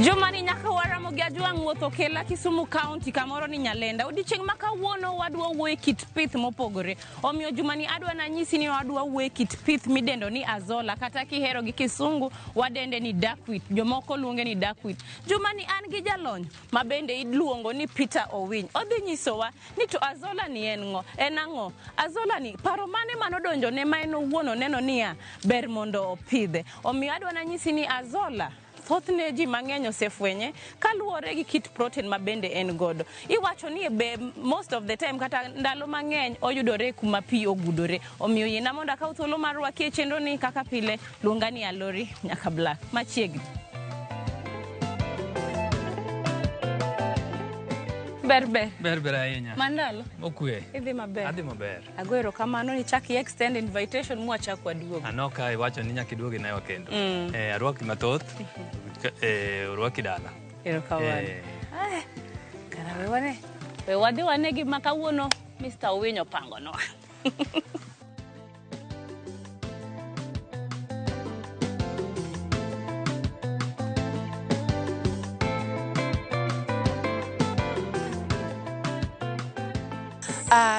Jumani nyaka Waramogi Ajwang' wuoth okela Kisumu County kamoro ni Nyalenda. Odiechieng' ma kawuono wadwa wuoyo e kit pith mopogore. Omiyo jumani adwa nanyisi ni wadwa wuoyo e kit pith midendo ni azola kata kihero gi kisungu wadende ni duckweed. Jomoko luonge ni duckweed. Jumani an gi jalony ma bende iluongo ni Peter Owiny. Odhi nyisowa ni to azola ni en ng'o? En ang'o? Azola ni paro mane manodonjone ma en owuon oneno niya ber mondo opidhe. Omiyo adwa nanyisi ni azola thothne ji mang'eny osefwenye kaluwore gi kit protein ma bende en godo. Iwacho ni be most of the time kata ndalo mang'eny oyudore kuma pi ogudore. Omiyo yiena mondo akaw thuolo mar rwaki e chenro ni kaka pile luonga ni Alori nyaka Black machiegni. Ber ber. Ber ber ahinya. Mandalo. Okwe. Idhi maber. Adhi maber. Ago erokamano ni chak i extend invitation mwachak waduogo. Ano ka iwacho ni nyaka iduog inewa kendo. Eh, arwaki mathoth. Eh, orwaki dala. Erokamano. Eh. Eh, kara we wane. We wadhi wane gima kawuono Mr. Owiny opangonwa.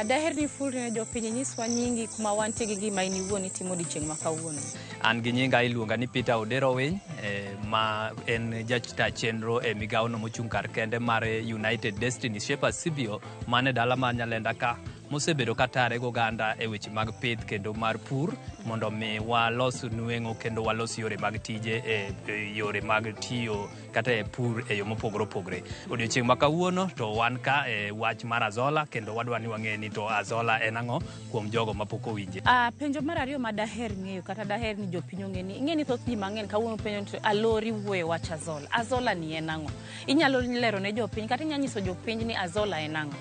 Daher ni ifulri ne jopiny inyiswa nyingi kuma wantie gi gima in iwuon itimo odiechieng' ma kawuono. An gi nyinga iluonga ni Peter Odero Owiny, ma en jata chenro e migawono mochung' kar kende mar United Destiny Shapers CBO man e dala mar Nyalenda ka mosebedo ka tare goganda e weche mag pith kendo mar pur mondo mi walos nweng'o kendo walos yore mag tije e yore mag tiyo kata e pur e yo mopogore opogore. Odiochieng' ma kawuono to wan ka e wach mar Azola kendo wadwa ni wang'e ni to Azola en ang'o kuom jogo mapok owinje. Penjo mar ariyo ma daher ng'eyo kata daher ni jopiny ong'e ni ing'e ni thoth ji mang'eny kawuono penjo ni to Alori wuoyo e wach Azola. Azola ni en ang'o? Inyalo lero ne jopiny kata inyalo nyiso jopiny ni Azola en ang'o?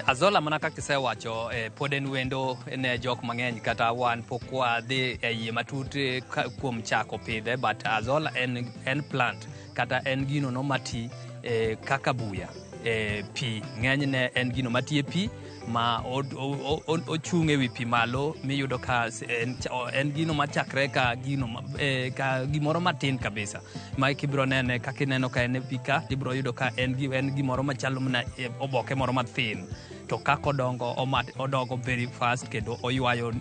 Azola mana kaka isewacho pod en wendo ne jok mang'eny kata wan pok wadhi e iye matut kuom chako pidhe but Azola en plant kata en gino no mati kaka buya pi ng'enyne en gino mati e pi ma ochung' e wi pi malo miyudo ka en gino machakre ka gino ka gimoro matin kabisa ma kibiro nene kaka ineno ka en e pi ka ibiro yudo ka en gimoro machalo mana oboke moro mathin to kaka odongo odongo very fast kendo oywayo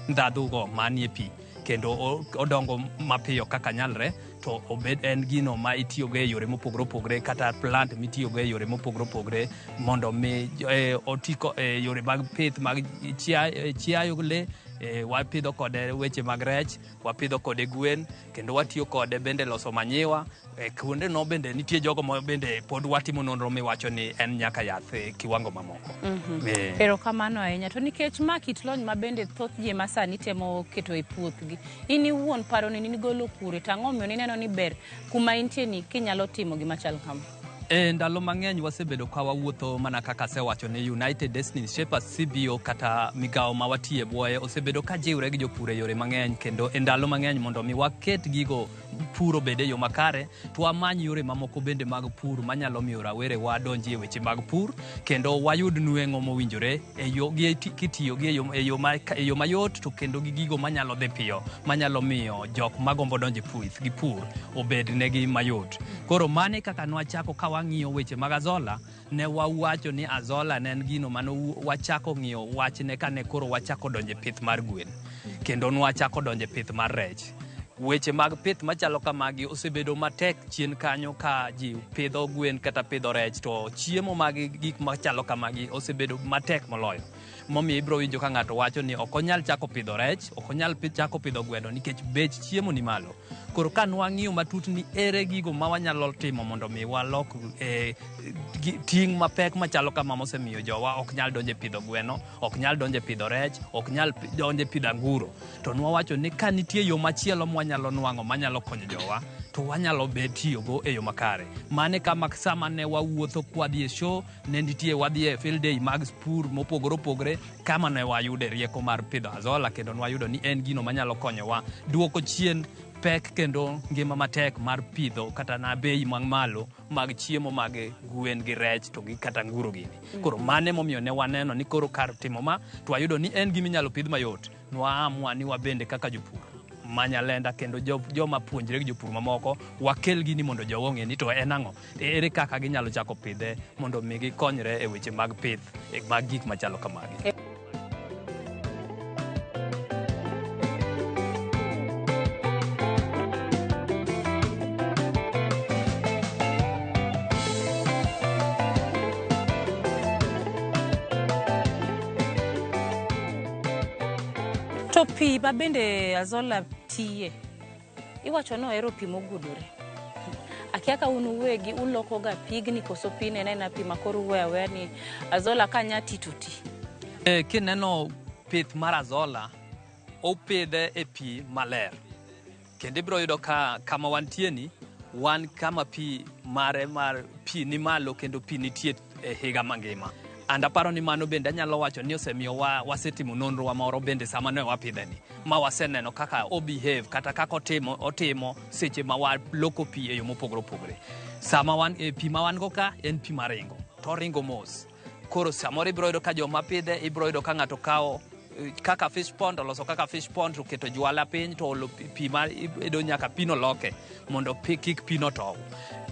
ndhadhu go manie pi kendo odongo mapiyo kaka nyalre to obed en gino ma itiyogo e yore mopogore opogore kata plant mitiyogo e yore mopogore opogore mondo mi oti e yore mag pith mag chiayo le, wapidho kode weche mag rech, wapidho kode gwen kendo watiyo kode bende loso manyiwa. Kuonde no bende nitie jogo ma bende pod watimo nonro miwacho ni en nyaka yath e kiwango mamoko. Erokamano ahinya. To nikech ma kit lony ma bende thoth ji ma sani temo keto e puothgi, in iwuon paro ni nigolo kure to ang'o omiyo nineno ni ber kuma intie ni kinyalo timo gima chal kama? E ndalo mang'eny wasebedo ka wawuotho mana kaka asewacho ni United Destiny Shapers CBO kata migawo ma watiye bwoye osebedo ka jiwre gi jopur e yore mang'eny kendo e ndalo mang'eny mondo mi waket gigo pur obed e yo makare to wamany yore mamoko bende mag pur manyalo miyo rawerewa donji e weche mag pur kendo wayud nweng'o mowinjore e yo gi kitiyo gi e yo mayot to kendo gi gigo manyalo dhi piyo manyalo miyo jok magombo donjo e pith gi pur obed negi mayot. Koro mane kaka nwachako ka wang'iyo weche mag Azola, ne wawacho ni Azola ne en gino mane wachako ng'iyo wachne kane koro wachako donjo e pith mar gwen kendo nwachako donjo e pith mar rech. Weche mag pith machalo kamagi osebedo matek chien kanyo ka ji pidho gwen kata pidho rech to chiemo mag gik machalo kamagi osebedo matek moloyo. Momiyo ibiro winjo ka ng'ato wacho ni ok onyal chako pidho rech, ok onyal chako pidho gweno nikech bech chiemo ni malo. Koro ka nwang'iyo matut ni ere gigo ma wanyalo timo mondo mi walok ting' mapek machalo kama mosemiyo jowa ok nyal donjo e pidho gweno, ok nyal donjo e pidho rech, ok nyal donjo e pidho anguro. To nwawacho ni ka nitie yo machielo mwanyalo nwang'o manyalo konyo jowa, to wanyalo bet tiyogo e yo makare. Mane kama sama ne wawuotho kwadhi e show, ne nitie wadhi e field day mag pur mopogore opogore kama ne wayude rieko mar pidho Azola kendo nwayudo ni en gino manyalo konyowa duoko chien pek kendo ngima matek mar pidho kata na bei malo mag chiemo mag gwen gi rech to gi kata anguro gini. Koro mane momiyo ne waneno ni koro kar timo ma to wayudo ni en gima inyalo pidh mayot. Nwaamua ni wabende kaka jopur ma Nyalenda kendo joma puonjre gi jopur mamoko wakel gini mondo jowa ong'e ni to en ang'o, ere kaka ginyalo chako pidhe mondo mi gikonyre e weche mag pith mag gik machalo kamagi. To pi ma bende Azolla tiye, iwacho ni ohero pi mogudore. Akia ka un uwegi uloko ga pigni koso pi en aena pi ma koro uweyo aweya ni Azolla ka nya ti to ti. Kineno pith mar Azolla, opidhe e pi maler. Kendo ibiro yudo ka kama wantie ni, wan kama pi mare mar pi ni malo kendo pi nitie e higa mangima. And aparo ni mano bende anyalo wacho ni osemiyo wasetimo nonro moro bende sama ne wapidhe ni, ma waseneno kaka o behave kata kaka otimo seche ma waloko pi e yo mopogore opogore. Sama wan e pi ma wan go ka en pi maringo, to oringo mos. Koro samoro ibiro yudo ka joma pidhe, ibiro yudo ka ng'ato kawo kaka fish pond, oloso kaka fish pond, to oketo jwala piny to olo pi ma ibedo nyaka pino loke mondo kik pino tow.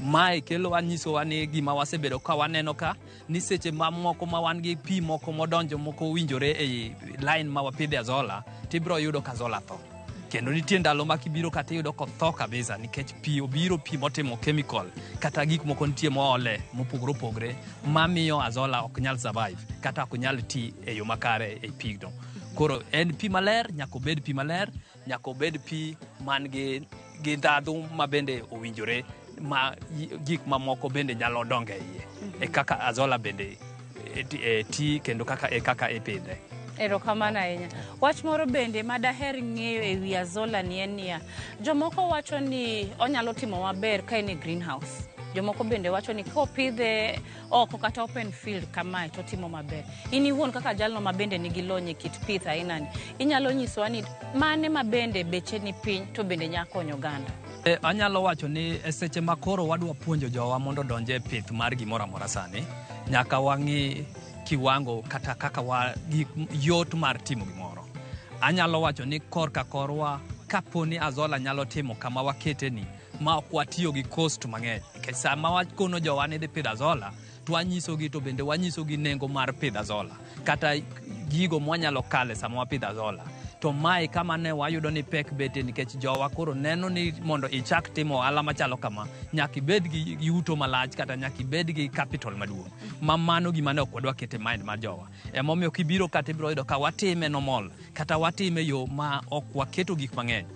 Mae kelo nyisowa ni gima wasebedo ka waneno ka ni seche mamoko ma wan gi pi moko modonjo moko owinjore e line ma wapidhe Azolla, tibiro yudo ka Azolla tho. Kendo nitie ndalo ma kibiro kata iyudo kotho kabisa nikech pi obiro pi motimo chemical kata gik moko nitie moole mopogore opogore mamiyo Azolla ok nyal survive kata ok nyal ti e yo makare e pigno. Koro en pi maler, nyaka obed pi maler, nyaka obed pi man gi ndhadhu ma bende owinjore ma gik mamoko bende nyalo dongo e iye. E kaka Azolla bende ti kendo kaka ipidhe. Erokamano ahinya. Wach moro bende ma daher ng'eyo e wi Azolla ni en niya, jomoko wacho ni onyalo timo maber ka en e greenhouse. Jomoko bende wacho ni kopidhe oko kata open field kamae to otimo maber. In iwuon kaka jalno ma bende nigi lony e kit pith aina ni, inyalo nyisowa ni mane ma bende beche ni piny to bende nya konyo oganda? Anyalo wacho ni e seche ma koro wadwa puonjo jowa mondo odonj e pith mar gimoro amora sani, nyaka wang'i kiwango kata kaka wa yot mar timo gimoro. Anyalo wacho ni korka korwa kapo ni Azolla nyalo timo kama wakete ni ma ok watiyo gi cost mang'eny. Nikech sama wakono jowa ni dhi pidho Azolla, to wanyisogi to bende wanyisogi nengo mar pidho Azolla kata gigo mwanyalo kale sama wapidho Azolla. To mae kama ne wayudo ni pek betie nikech jowa koro neno ni mondo ichak timo ohala machalo kama, nyaka ibed gi yuto malach kata nyaka ibed gi capital maduong'. Ma mano gima ne ok wadwa keto e mind mar jowa. Emomiyo kibiro kata ibiro yudo ka watime normal kata watime yo ma ok waketo gik mang'eny.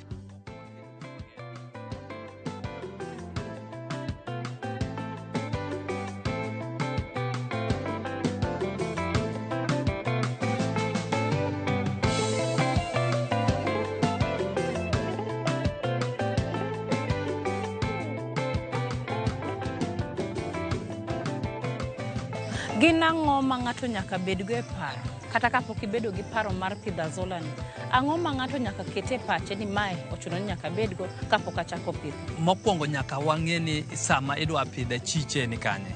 Gin ang'o ma ng'ato nyaka bedgo e paro kata kapok ibedo gi paro mar pidho Azolla ni? Ang'o ma ng'ato nyaka ket e pache ni mae ochuno ni nyaka bedgo kapok achako pidho? Mokwongo nyaka wang'e ni sama idwa pidhe chiche ni kanye.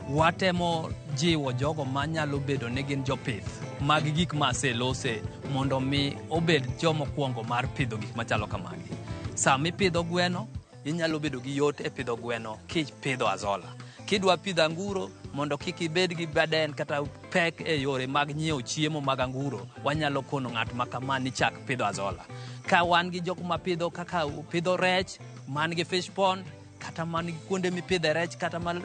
Watemo jiwo jogo manyalo bedo ni gin jopith mag gik ma aselose mondo mi obed jomokwongo mar pidho gik machalo kamagi. Sama ipidho gweno, inyalo bedo gi yot e pidho gweno kipidho Azolla. Kidwa pidho anguro, mondo kik ibed gi burden kata pek e yore mag nyiewo chiemo mag anguro, wanyalo kono ng'at ma kama ni chak pidho Azolla. Ka wan gi jok mapidho kaka pidho rech, man gi fish pond, kata man gi kuonde mipidhe rech, kata man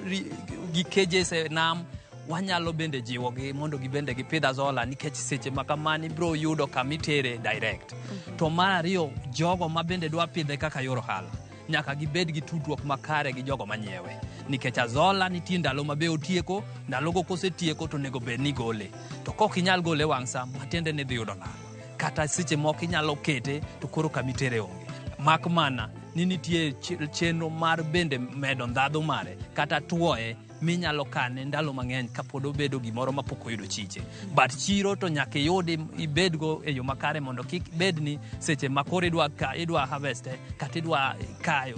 gi cages e nam, wanyalo bende jiwogi mondo gibende gipidh Azolla nikech seche ma kamano ibiro yudo kama itere direct. To mar ariyo, jogo ma bende dwa pidhe kaka yor ohala, nyaka gibed gi tudruok makare gi jogo manyiewe. Nikech Azolla nitie ndalo ma be otieko, ndalogo kosetieko to onego bed ni igole. To kok inyal gole wang' sa, matiende ni idhi yudo lal. Kata seche moko inyalo kete to koro kama itere onge. Mak mana ni nitie chenro mar bende medo ndhadhu mare kata tuoye minyalo kane ndalo mang'eny kapod obedo gimoro mapok oyudo chiche. But chiro to nyaka iyudi ibedgo e yo makare mondo kik bed ni seche ma koro idwa harveste kata idwa kayo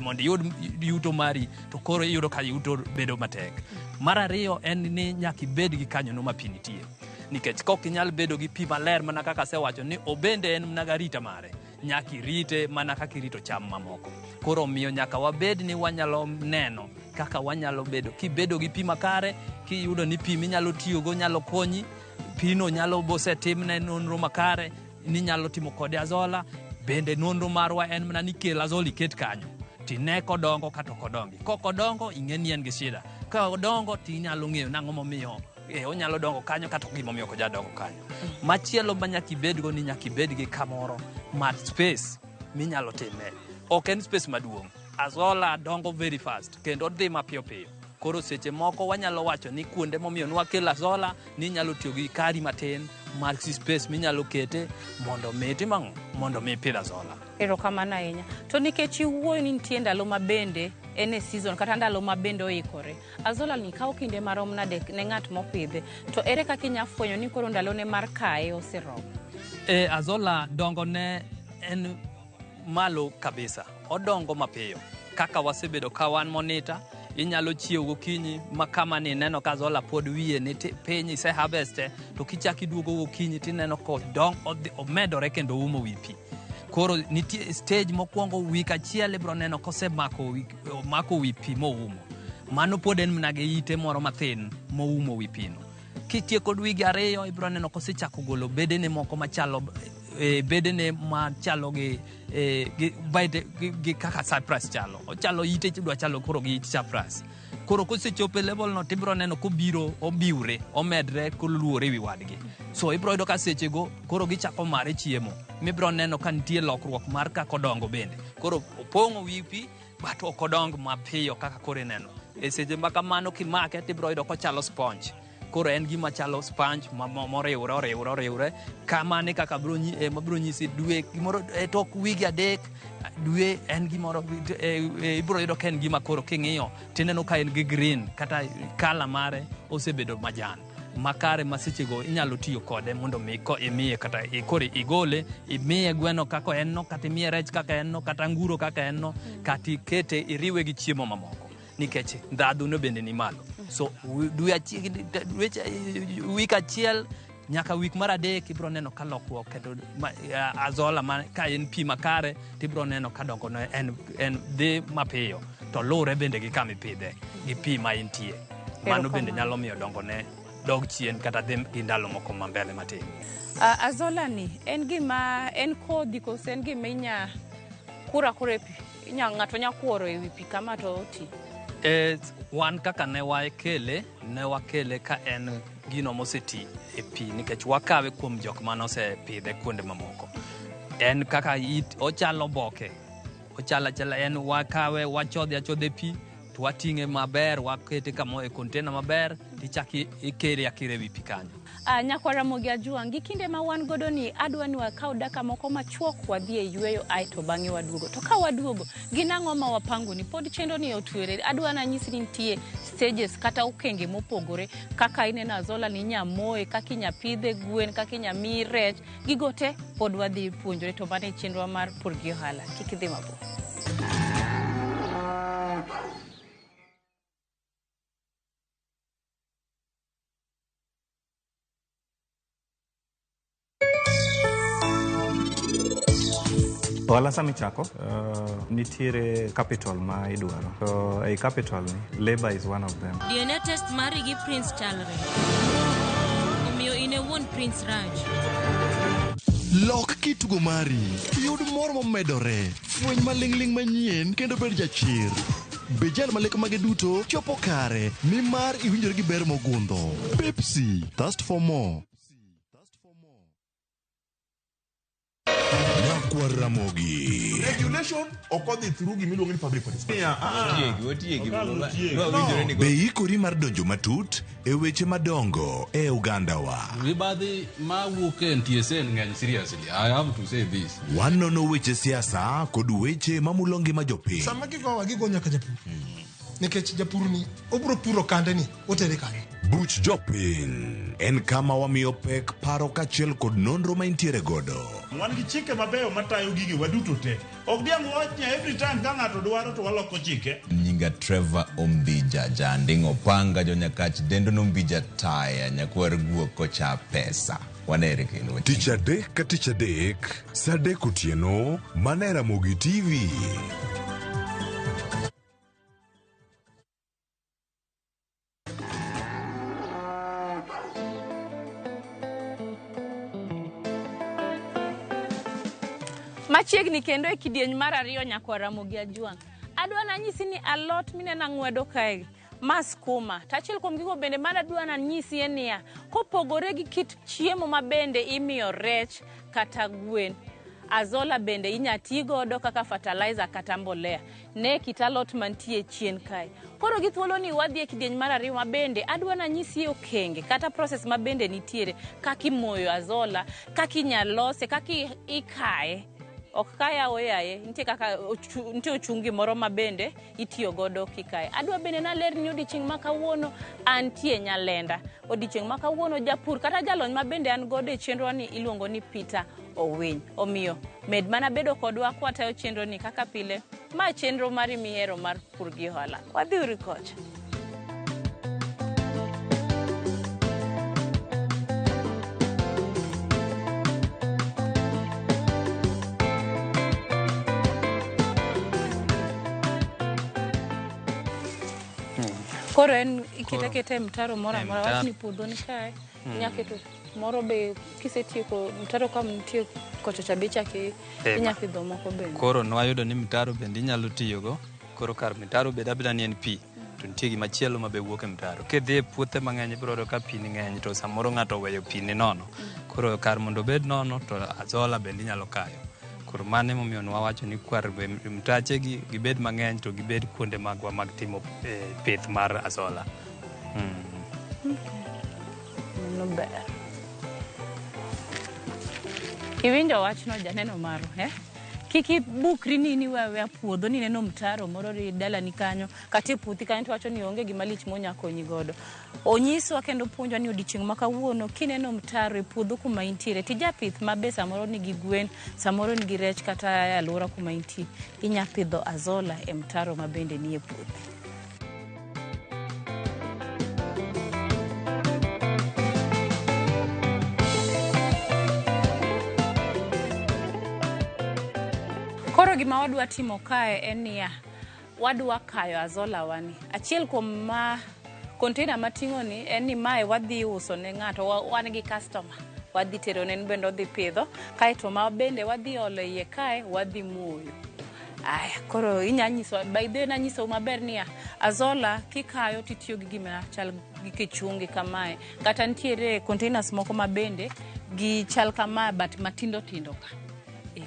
mondo iyud yuto mari to koro iyudo ka yuto bedo matek. Mar ariyo en ni nyaka ibed gi kanyono ma pi nitie. Nikech kok inyal bedo gi pi maler mana kaka asewacho ni obende en mana garita mare, nyaka irite mana kaka irito cham mamoko. Koro omiyo nyaka wabed ni wanyalo neno kaka wanyalo bedo kibedo gi pi makare, kiyudo ni pi minyalo tiyogo nyalo konyi, pino nyalo bosetimne nonro makare ni nyalo timo kode azola. Bende nonro marwa en mana ni kel azola iket kanyo tine kodongo kata ok odongi. Kok odongo ing'e ni en gi shida. Ka odongo tinyalo ng'eyo nang'o momiyo onyalo dongo kanyo kata gimomiyo ok onyal dongo kanyo. Machielo ma nyaka ibedgo ni nyaka ibed gi kamoro mar space minyalo time. Ok en space maduong'. Azola dongo very fast kendo odhi mapiyo piyo. Koro seche moko wanyalo wacho ni kuonde momiyo nwakelo azola ni inyalo tiyo gi kari matin mar space minyalo kete mondo mi itim ang'o? Mondo mi ipidh azola. Erokamano ahinya. To nikech iwuoyo ni nitie ndalo ma bende en e season kata ndalo ma bende oikore. Azola ni kawo kinde marom nade ne ng'at mopidhe? To ere kaka inya fwenyo ni koro ndalone mar kaye oseromo? Azola dongo ne en malo kabisa. Odongo mapiyo. Kaka wasebedo ka wan monitor, inyalo chiew gokinyi ma kama ni ineno ka azola pod wiye ni piny ise harvest to kichak iduogo gokinyi tineno kodong omedore kendo oumo wi pi. Koro nitie stage mokwongo wik achiel ibiro neno kosemako omako wi pi moumo. Mano pod en mana gi ite moro mathin moumo wi pino. Kitieko wige ariyo ibiro neno kosechako golo bedene moko machalo bedene machalo gi bede, gi kaka cypress chalo. Ochalo ite dwa chalo koro gi it cypress. Koro kosechopo e level no tibiro neno kobiro obiwre omedre koluore wi wadgi. So ibiro yudo ka sechego koro gichako mare chiemo. Mibiro neno ka nitie lokruok mar kaka odongo bende. Koro opong'o wi pi but ok odong mapiyo kaka koro ineno. E seche ma kamano kimake tibiro yudo kochalo sponge. Koro en gima chalo sponge moriwre oriwre oriwre. Kamano e kaka biro mabiro nyisi dwe gimoro tok wige 3 dwe en gimoro ibiro yudo ka en gima koro king'iyo tineno ka en gi green kata kala mare osebedo majan makare ma sechego inyalo tiyo kode mondo mi ko imiye kata koro igole imiye gweno kaka en no kata imiye rech kaka en no kata anguro kaka en no kata ikete iriwe gi chiemo mamoko nikech ndhadhu no bende ni malo. So dwe wik achiel nyaka wik mar 3 ibiro neno ka lokruok kendo azola ma ka en pi makare tibiro neno ka dongo no en dhi mapiyo to luwre bende gi kama ipidhe gi pi ma entie. Mano bende nyalo miyo dongo ne dog chien kata dhi gi ndalo moko ma mbele matin. Azola ni en gima en kodhi koso en gima inya kura kura e pi? Inya ng'ato nya kuoro e wi pi kama to oti. Wan kaka ne wakele, ne wakele ka en gino moseti e pi nikech wakawe kuom jok mane osepidhe kuonde mamoko. En kaka ochalo oboke, ochalo achala en wakawe wachodhe achodha e pi to wating'e maber wakete kamo e container maber tichako ikere akera e wi pi kanyo. Nyakwar Ramogi Ajwang', gi kinde ma wan godo ni adwa ni wakaw dakika moko machuok wadhi e yweyo aeto bang'e waduogo. To ka waduogo, gin ang'o ma wapango ni pod chenro ni otwere. Adwa nanyisi ni nitie stages kata okenge mopogore kaka ineno azola ni inya moye, kaka inya pidhe gwen, kaka inya mi rech, gigo te pod wadhi puonjore to mano e chenro mar pur gi ohala. Kik idhi mabor. Ohala sama ichako, nitiere capital ma idwaro. To ei capital ni, labor is one of them. DNA test mari gi Prince chalre. Omiyo in e wuon Prince Raj. Lok kitugo mari, yud mor momedore, fweny maling'ling' manyien kendo bed jachir. Bed jal ma lek mage duto chopo kare nimar iwinjori gi ber mogundho. Pepsi, thirst for more. Nyakwar Ramogi. Regulation ok odhi through gimiluongo ni public participation. Be ikori mar donjo matut e weche madongo e ogandawa? Mibadhi mawuok e NTSA ng'eny seriously. I have to say this. Wanono weche siasa kod weche mamulo ngima jopiny. Sama gigowa gigo nyaka japur nikech japur ni obiro puro kande ni otere kanye. Buch jopiny en kama wamiyo pek paro kaachiel kod nonro ma intiere godo. Wan gi chike mabeyo matayo gige waduto te. Ok diang' wach ni every time ka ng'ato dwaro to waloko chike. Nyinga Trevor Ombija Janding Opanga jonyakach dendo nombija taya nyakwar guok kocha pesa. Wanere kendo. Tich adek ka tich adek, sa adek otieno, mana e Ramogi TV. Machiegni kendo e kidieny mar ariyo nyakwa Ramogi Ajwang'. Adwa nanyisi ni alot mineno ang'wedo kae ma skuma. To achiel kuom gigo bende mana adwa nanyisi en niya, kopogore gi kit chiemo ma bende imiyo rech kata gwen, azola bende inya ti godo kaka fertilizer kata mbolea ne kit alot mantie chien kae. Koro gi thuolo ni wadhi e kidieny mar ariyo ma bende adwa nanyisi okenge kata process ma bende nitiere kaka imoyo azola, kaka inyalo lose, kaka ikaye. Ok kaye aoyaye, nitie kaka nitie ochungi moro ma bende itiyo godo kikaye. Adwa bende naler ni odiochieng' ma kawuono antie Nyalenda. Odiochieng' ma kawuono japur kata jalony ma bende an godo e chenro ni iluongo ni Peter Owiny. Omiyo med mana bedo kodwa kwatayo chenro ni kaka pile. Ma chenro mari mihero mar pur gi ohala. Wadhi uru kocha. Koro en ikete aketa e mtaro moro amora, wach ni puodho ni kae, inya keto moro be kisetieko mtaro ka nitie kocha cha be ichako inya pidho moko bende. Koro nwayudo ni mtaro bende inyalo tiyogo. Koro kar mtaro bed abeda ni en pi, to nitie gimachielo ma be wuok e mtaro. Kidhi e puothe mang'eny ibiro yudo ka pi ni ng'eny to samoro ng'ato oweyo pi ni nono. Koro kar mondo obed nono to azola bende inyalo kayo. Koro mano emomiyo nwawacho ni kwar mtache gi gibed mang'eny to gibed kuonde magwa mag timo pith mar azola. Mano ber. Iwinjo wachno janeno maru, eh? Kik ibukri ni in iwe aweya puodho ni ineno mtaro moro ri dalani kanyo kata e puothi kanyo to wacho ni onge gima lich monya konyi godo. Onyiswa kendo puonjwa ni odiochieng' ma kawuono kineno mtaro e puodho kuma intiere ti japith ma be samoro nigi gwen, samoro nigi rech kata e alwora kuma intie, inya pidho azola e mtaro ma bende nie puothi. Koro gima wadwa timo kae en niya, wadwa kayo azola wani. Achiel kuom ma container mating'o ni en ni mae wadhi uso ne ng'ato, wan gi customer. Wadhi tero ne en bende odhi pidho, kaeto ma bende wadhi olo iye kae wadhi moyo. Aya, koro inya nyiso, by the way nanyisou maber niya, azola kikayo titiyo gi gima chal gi kichungi kamae, kata nitiere containers moko ma bende gi chal kamae but matindo tindo ka.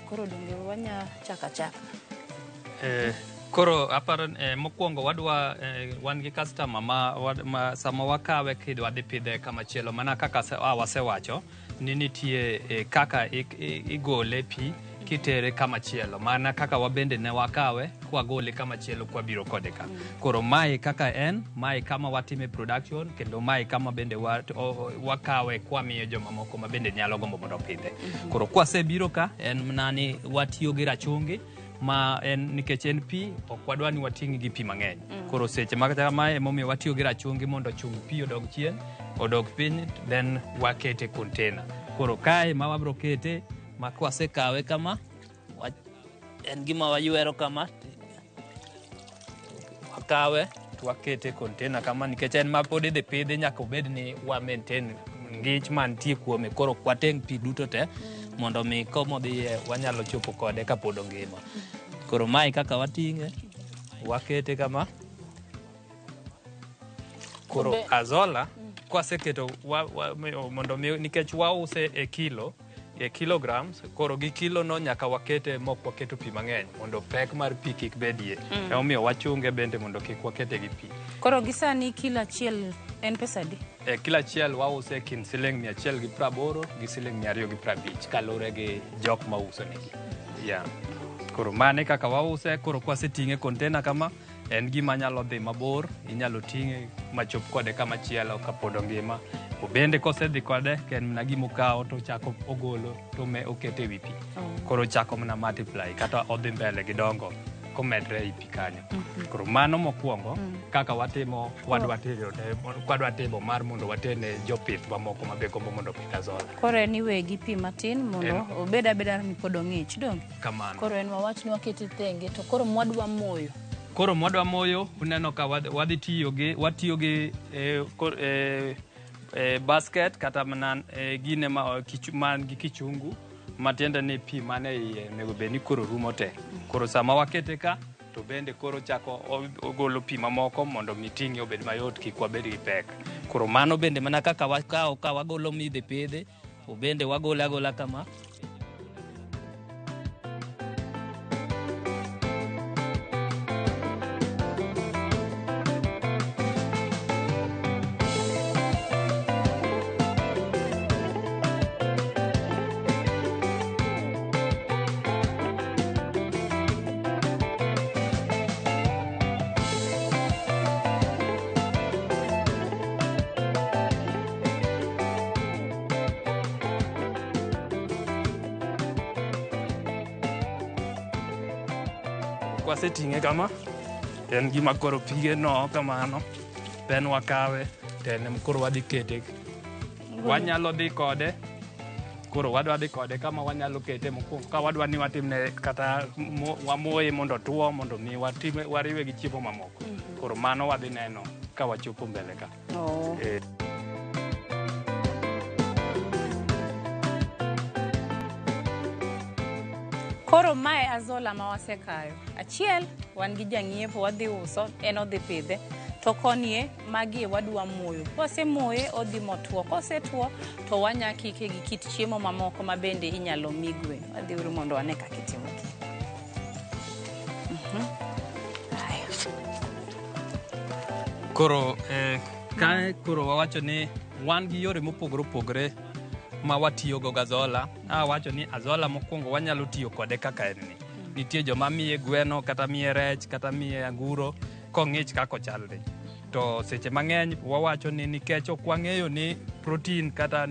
Koro donge wanya chaka chaka. Koro aparo mokwongo wadwa wan gi customer ma sama wakawe kidwa dhi pidhe kama chielo mana kaka wasewacho ni nitie kaka igole pi kitere kama chielo mana kaka wabende ne wakawe kwagole kama chielo kwabiro kode ka. Koro mae kaka en mae kama watime production kendo mae kama bende wakawe kwamiyo jomamoko ma bende nyalo gombo mondo opidhe. Koro kwasebiro ka en mana ni watiyo gi rachungi ma en nikech en pi ok wadwa ni wating' gi pi mang'eny. Koro seche ma kata mae emomiyo watiyo gi rachungi mondo chung pi odog chien, odog piny, then wakete container. Koro kae ma wabro kete ma kwasekawe kama en gima waywero kama wakawe to wakete container kama nikech en ma pod idhi pidhi nyaka obed ni wa maintain ng'ich mantie kuome. Koro ok wateng' pi duto te mondo mi komodhiye wanyalo chopo kode kapod ongima. Koro mae kaka wating'e wakete kama. Koro azola kwaseketo mondo mi nikech wause e kilo e kilograms, koro gi kilo no nyaka wakete mok waketo pi mang'eny mondo pek mar pi kik bedie. Emomiyo wachunge bende mondo kik wakete gi pi. Koro gi sani kilo achiel en pesa adi? Kilo achiel wause kind siling 180 gi siling 250 kaluwore gi jok ma uso negi. Yeah. Koro mane kaka wause, koro kwaseting'e container kama En gima nyalo dhi mabor, inyalo ting'e machop kode kama chielo kapod ongima. Obende kosedhi kode, ka en mana gima okawo to ochako ogolo to okete e wi pi. Koro ochako mana multiply kata odhi mbele gi dongo komedre ei pi kanyo. Koro mano mokwongo kaka watimo kwadwa timo mar mondo watene jopith mamoko mabe gombo mondo opidh azolla. Koro en iweye gi pi matin mondo obed abeda ni pod ong'ich, donge? Kamano. Koro en wawach ni wakete thenge to koro mwadwa moyo. Koro mwadwa moyo, uneno ka wadhi tiyo gi watiyo gi basket kata mana gine ma man gi kichungu matiende ni pi mane iye onego bed ni koro rumo te. Koro sama wakete ka to bende koro chako ogolo pi mamoko mondo mi ting'e obed mayot kik wabed gi pek. Koro mano bende mana kaka wakawo ka wagolo midhi pidhi, bende wagole agola kama. Kwaseting'e kama, to en gima koro pige no kamano, then wakawe, to en koro wadhi kete. Wanyalo dhi kode, koro wadwa dhi kode kama wanyalo kete mokwongo. Ka wadwa ni watimne kata wamoye mondo otuo, mondo mi wariwe gi chiemo mamoko. Koro mano wadhi neno ka wachopo mbele ka. Koro mae azolla ma wasekayo. Achiel, wan gi jang'iepo wadhi uso, en odhi pidhe. To konie, magi e wadwa moyo. Kwasemoye, odhi motuo. Kosetuo, to wanya kike gi kit chiemo mamoko ma bende inyalo mi gwen. Wadhi uru mondo wane kaka itimo gini. Koro kae koro wawacho ni wan gi yore mopogore opogore ma watiyogo gi azolla. Awacho ni azolla mokwongo wanyalo tiyo kode kaka en ni. Nitie joma miye gweno, kata miye rech, kata miye anguro, kong'ich kaka ochalni. To seche mang'eny wawacho ni nikech ok wang'eyo ni protein kata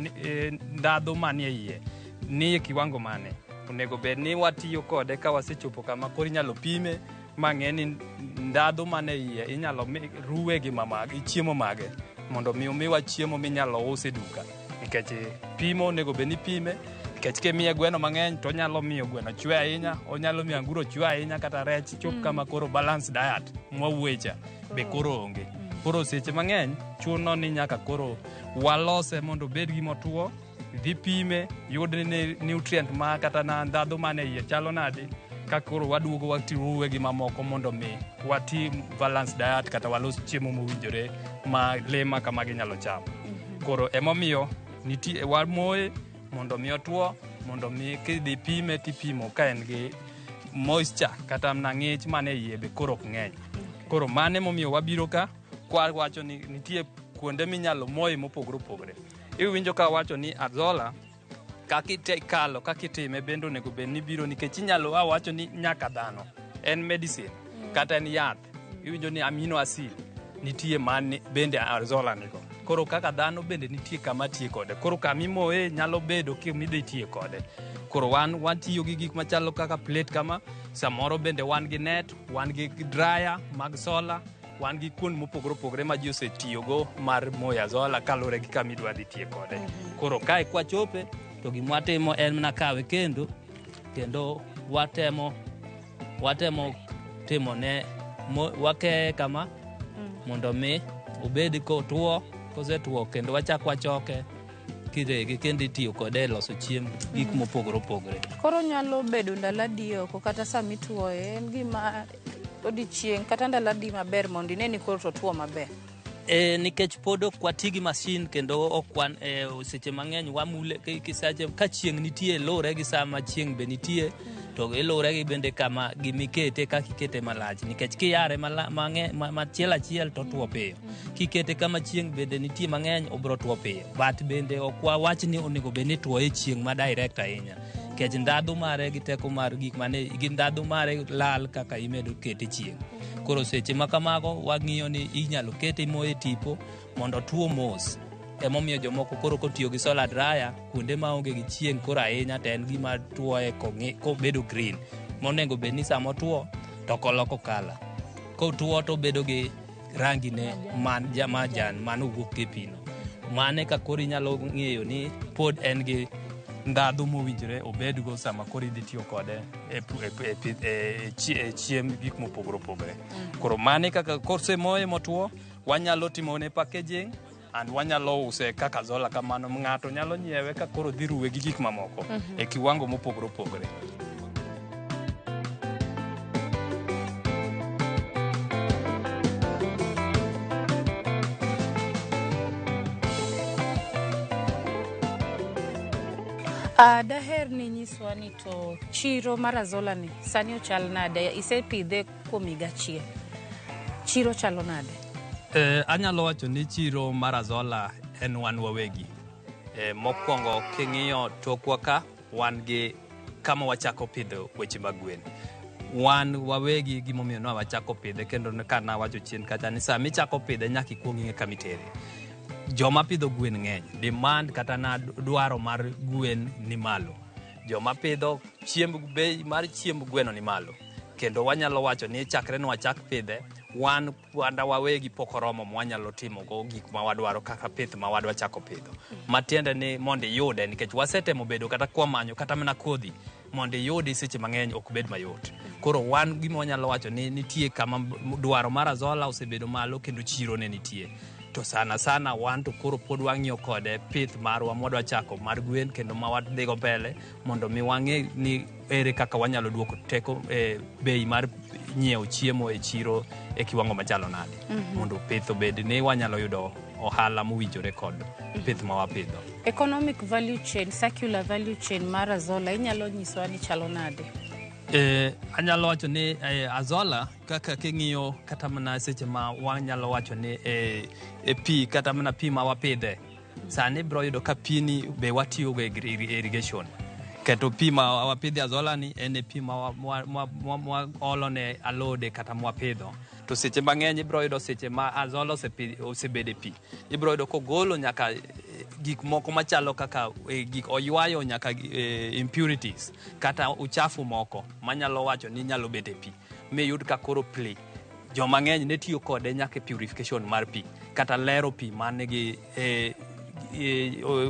ndhadhu manie iye ni e kiwango mane. Onego bed ni watiyo kode ka wasechopo kama koro inyalo pime ma ng'e ni ndhadhu mane iye inyalo ruwe gi mamage, chiemo mage mondo mi omiwa chiemo minyalo us e duka. Nikech pimo onego bed ni pime, nikech kimiye gweno mang'eny to onyalo miyo gweno chwe ahinya, onyalo miyo anguro chwe ahinya kata rech chop kama koro balance diet mwawuoye cha be koro onge. Koro seche mang'eny chuno ni nyaka koro walose mondo obed gimotuo, dhi pime, yud ni nutrient ma kata na ndhadhu mane iye chalo nade, ka koro waduogo watiruwe gi mamoko mondo mi watim balance diet kata walos chiemo mowinjore ma lee ma kamagi nyalo chamo. Koro emomiyo nitie wamoye mondo mi otuo, mondo mi kidhi pime tipimo ka en gi moisture kata mana ng'ich mane iye be koro ok ng'eny. Koro mano emomiyo wabiro ka kwa wacho ni nitie kuonde minyalo moye mopogore opogore. Iwinjo ka wacho ni azolla kaka ikalo kaka itime bende onego bed ni biro nikech inyalo wacho ni nyaka dhano en medicine kata en yath. Iwinjo ni amino acid nitie man bende azolla nigo. Koro kaka dhano bende nitie kama tiye kode. Koro kama imoye nyalo bedo kimidhi tiye kode. Koro wan watiyo gi gik machalo kaka plate kama, samoro bende wan gi net, wan gi dryer mag solar, wan gi kuond mopogore opogore ma ji osetiyogo mar moyo azolla kaluwore gi kama idwa dhi tiye kode. Koro kae kwachope to gima watimo en mana kawe kendo kendo watemo timone wakeye kama mondo mi obed kotuo. Kosetuo kendo wachak wachoke kirege kendo itiyo kode e loso chiemb gik mopogore opogore. Koro nyalo bedo ndalo adi oko kata sama ituoye en gima odiochieng' kata ndalo adi maber mondo ine ni koro to otuo maber? Nikech pod ok wati gi masin kendo ok wan seche mang'eny wamule ka chieng' nitie luwore gi sama chieng' be nitie to ilure gi bende kama gimikete kaka ikete malach nikech kiyare machiel achiel to otuo piyo. Kikete kama chieng' bende nitie mang'eny obiro tuo piyo. But bende ok wawach ni onego bed ni ituoye e chieng' ma direct ahinya. Nikech ndhadhu mare gi teko mar gik mane gi ndhadhu mare lal kaka imedo kete chieng'. Koro seche ma kamago wang'iyo ni inyalo kete imoye e tipo mondo otuo mos. Emomiyo jomoko koro kotiyo gi solar dryer kuonde maonge gi chieng' koro ahinya to en gima tuoye kobedo green. Monego bed ni sama otuo to ok oloko colour. Kotuo to obedo gi rangi ne man majan manowuok e pino. Mane ka koro inyalo ng'eyo ni pod en gi ndhadhu mowinjore obedgo sama koro idhi tiyo kode e chiemb gik mopogore opogore. Koro mane kaka kosemoye motuo, wanyalo timone packaging and wanyalo use kaka Azolla kamano. Ng'ato nyalo nyiewe ka koro dhi ruwe gi gik mamoko e kiwango mopogore opogore. Daher ni nyiswa ni to chiro mar Azolla ni sani ochal nade? Isepidhe kuom higa achiel. Chiro chalo nade? Anyalo wacho ni chiro mar Azolla en wan wawegi. Mokwongo king'iyo tokwa ka, wan gi kama wachako pidho weche mag gwen. Wan wawegi gimomiyo ne wachako pidhe, kendo ka nawacho chien kacha ni sama ichako pidhe nyaka ikuong ing'e kama itere. Joma pidho gwen ng'eny, demand kata na dwaro mar gwen ni malo. Joma pidho chiemb, bei mar chiemb gweno ni malo. Kendo wanyalo wacho ni chakre ne wachak pidhe, wan wanda wawegi pok oromo mwanyalo timo go gik ma wadwaro kaka pith ma wadwa chako pidho. Matiende ni mondo iyude, nikech wasetemo bedo kata kwamanyo kata mana kodhi, mondo iyudi seche mang'eny ok bed mayot. Koro wan gima wanyalo wacho ni nitie kama dwaro mar Azolla osebedo malo kendo chiro ne nitie. To sana sana wan to koro pod wang'iyo kode pith marwa mwadwa chako mar gwen kendo ma wadhigo mbele mondo mi wang'e ni ere kaka wanyalo duoko teko bei mar nyiewo chiemo e chiro e kiwango machalo nade. Mondo pith obed ni wanyalo yudo ohala mowinjore kod pith ma wapidho. Economic value chain, circular value chain mar Azolla inyalo nyiswa ni chalo nade? Anyalo wacho ni Azolla kaka king'iyo kata mana seche ma wanyalo wacho ni pi kata mana pi ma wapidhe sani ibiro yudo ka pi ni be watiyogo e irrigation. Keto pi ma wapidhe Azolla ni en e pi ma waolo ne alode kata mwapidho. To seche mang'eny ibiro yudo seche ma Azolla osebedo e pi, ibiro yudo kogolo nyaka gik moko machalo kaka gik oywayo nyaka impurities kata uchafu moko manyalo wacho ni nyalo bet e pi miyud ka koro pli joma ng'eny ne tiyo kode nyaka e purification mar pi kata lero pi manigi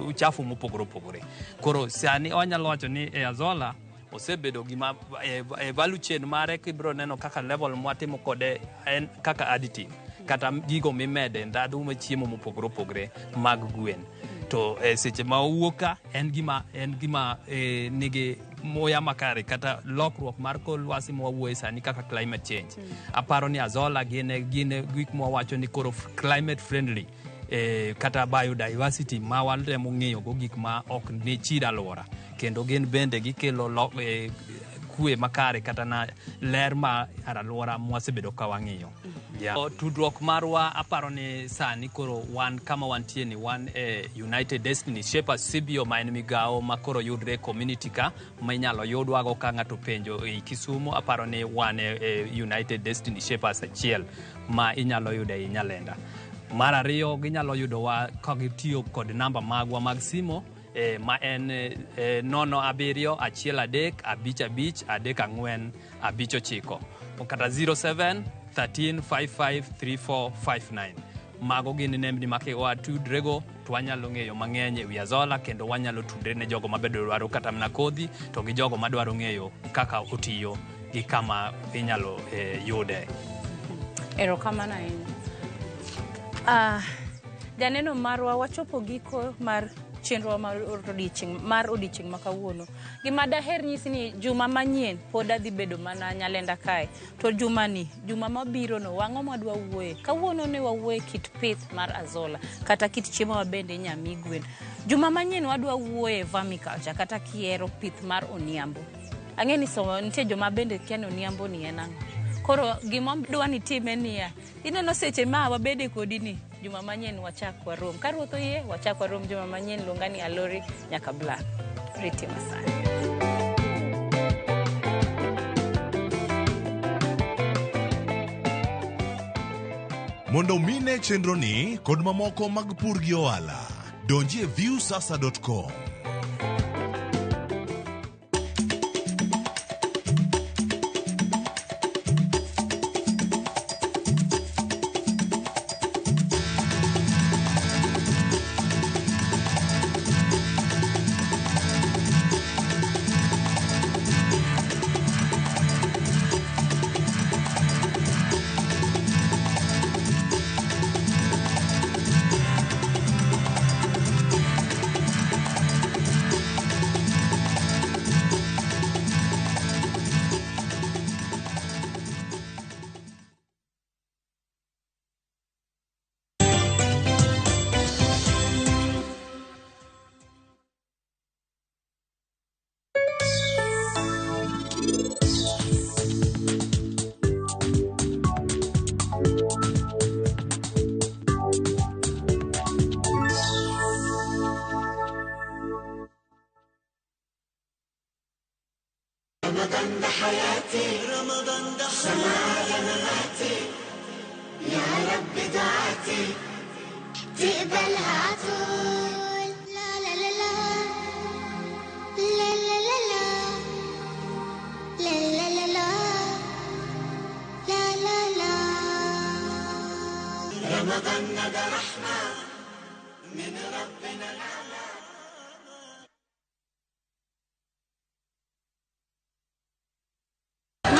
uchafu mopogore opogore. Koro sani wanyalo wacho ni e Azolla osebedo gima value chain mare kibiro neno kaka level mwatimo kode en kaka additive kata gigo mimede ndhadhu mar chiemo mopogore opogore mag gwen. To seche ma owuok ka en gima nigi muya makare kata lokruok mar kor lwasi mwawuoye sani kaka climate change. Aparo ni Azolla gin gik mwawacho ni koro climate friendly kata biodiversity ma watemo ng'iyo go gik ma ok ni chid alwora kendo gin bende gikelo kwe makare kata na ler ma alwora mwasebedo ka wang'iyo. Tudruok marwa aparo ni sani koro wan kama wantie ni wan e United Destiny Shapers CBO ma en migawo ma koro yudre e community ka ma inyalo yudwago ka ng'ato penjo ei Kisumu. Aparo ni wan e United Destiny Shapers achiel ma inyalo yudo ei Nyalenda. Mar ariyo ginyalo yudowa ka gitiyo kod namba magwa mag simo ma en 07 13 55 34 59 kata 07 13 55 34 59. Mago gin nembni ma watudrego to wanyalo ng'eyo mang'eny ewi Azolla kendo wanyalo tudre ne jogo mabedo dwaro kata mana kodhi to gi jogo madwaro ng'eyo kaka otiyo gi kama inyalo yude. Erokamano ahinya. Janeno marwa wachopo giko mar chenro mar odiochieng' ma kawuono. Gima daher nyisi ni juma manyien pod adhi bedo mana Nyalenda kae. To juma ni, juma mabiro no, wang'o mwadwa wuoye? Kawuono ne wawuoye kit pith mar Azolla kata kit chiemo ma bende inya mi gwen. Juma manyien wadwa wuoye vermiculture kata kiero pith mar oniambo. Ang'e ni nitie joma bende kia ni oniambo ni en ang'o. Koro gima dwa ni tim en niya, ineno seche ma wabede kodi ni, juma manyien wachak warom. Ka Ruoth oyie, wachak warom juma manyien. Luonga ni Alori nyaka Black. Riti masani. Mondo mine chenroni kod mamoko mag pur gi ohala, donji e viusasa.com. رمضان ده حياتي، رمضان ده سمايا مماتي، يا رب دعاتي تقبلها عطول. لا لا لا لا لا لا لا لا لا لا لا لا لا لا. رمضان ده رحمة من ربنا الأعلى.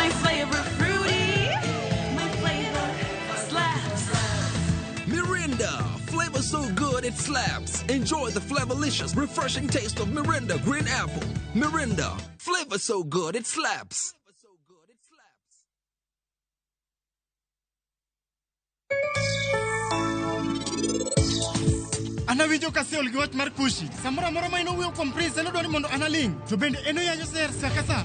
My flavor fruity, my flavor slaps. Mirinda, flavor so good it slaps. Enjoy the flavorlicious, refreshing taste of Mirinda Green Apple. Mirinda, flavor so good it slaps. Anawinjo ka aseol gi wach mar Kushi. Samoro amora ma en owuoyo kuom Prince, en odwa ni mondo analing'. To bende en oyanyo ser sa ka sa.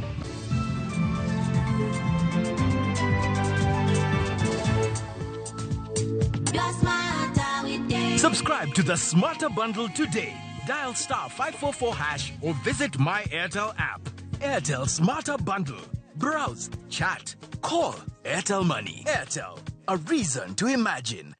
Subscribe to the Smarter Bundle today. Dial star 544 hash or visit My Airtel app. Airtel Smarter Bundle. Browse, chat, call. Airtel Money. Airtel, a reason to imagine.